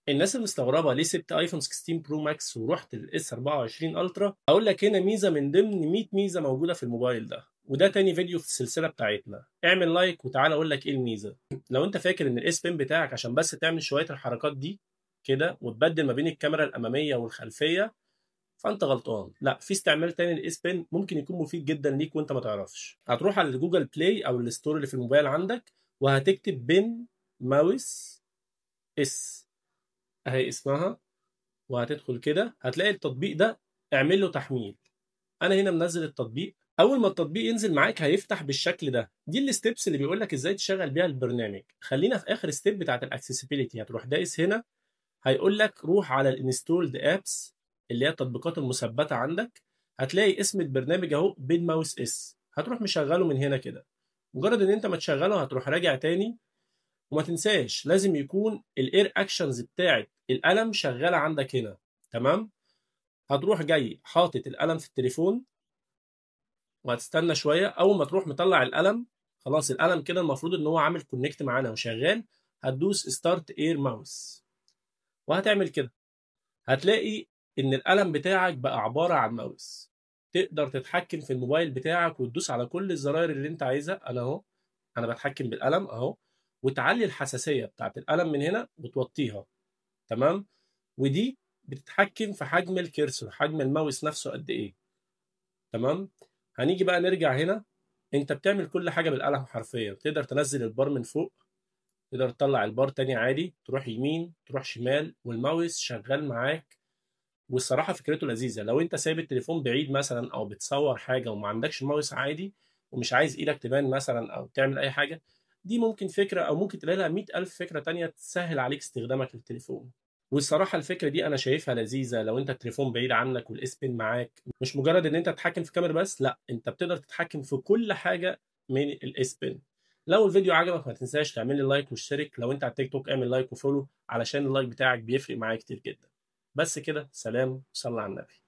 الناس اللي مستغربه ليه سبت iPhone 16 Pro Max ورحت لل S 24 Ultra، اقول لك هنا ميزة من ضمن 100 ميزة موجودة في الموبايل ده، وده تاني فيديو في السلسلة بتاعتنا. اعمل like وتعالى اقول لك ايه الميزة. لو انت فاكر ان ال S Pen بتاعك عشان بس تعمل شوية الحركات دي كده وتبدل ما بين الكاميرا الامامية والخلفيه، فانت غلطان. لا، في استعمال تاني لل S Pen ممكن يكون مفيد جدا ليك وانت ما تعرفش. هتروح على Google Play او ال store اللي في الموبايل عندك، وهتكتب Pen Mouse S، اهي اسمها، وهتدخل كده هتلاقي التطبيق ده، اعمل له تحميل. انا هنا منزل التطبيق. اول ما التطبيق ينزل معاك هيفتح بالشكل ده. دي ال steps اللي بيقول لك ازاي تشغل بيها البرنامج. خلينا في اخر step بتاعت ال accessibility. هتروح دايس هنا، هيقول لك روح على ال installed apps اللي هي التطبيقات المثبتة عندك، هتلاقي اسم البرنامج اهو Pen Mouse S، هتروح مشغله من هنا كده. مجرد ان انت ما تشغله هتروح راجع تاني، وما تنساش لازم يكون ال air actions بتاعت القلم شغالة عندك هنا، تمام؟ هتروح جاي حاطط القلم في التليفون وهتستنى شوية. اول ما تروح مطلع القلم، خلاص القلم كده المفروض ان هو عامل connect معانا وشغال. هتدوس start air mouse وهتعمل كده، هتلاقي ان القلم بتاعك بقى عبارة عن ماوس. تقدر تتحكم في الموبايل بتاعك وتدوس على كل الزراير اللي انت عايزها. انا اهو، انا بتحكم بالقلم اهو، وتعلي الحساسية بتاعت القلم من هنا وتوطيها، تمام؟ ودي بتتحكم في حجم ال cursor، حجم الماوس نفسه قد ايه، تمام؟ هنيجي بقى نرجع هنا، انت بتعمل كل حاجة بالقلم حرفيا. تقدر تنزل البار من فوق، تقدر تطلع البار تاني عادي، تروح يمين تروح شمال، والماوس شغال معاك. والصراحة فكرته لذيذة. لو انت سايب التليفون بعيد مثلا او بتصور حاجة وما عندكش ماوس عادي ومش عايز ايدك تبان مثلا او تعمل اي حاجة، دي ممكن فكرة، او ممكن تلاقي لها 100,000 فكرة تانية تسهل عليك استخدامك للتليفون. والصراحة الفكرة دي انا شايفها لذيذة. لو انت التليفون بعيد عنك وال S Pen معاك، مش مجرد ان انت تتحكم في كاميرا بس، لا، انت بتقدر تتحكم في كل حاجة من ال S Pen. لو الفيديو عجبك ما تنساش تعمل لي like واشترك. لو انت على التيك توك اعمل like و follow، علشان ال like بتاعك بيفرق معايا كتير جدا. بس كده، سلام وصلى على النبي.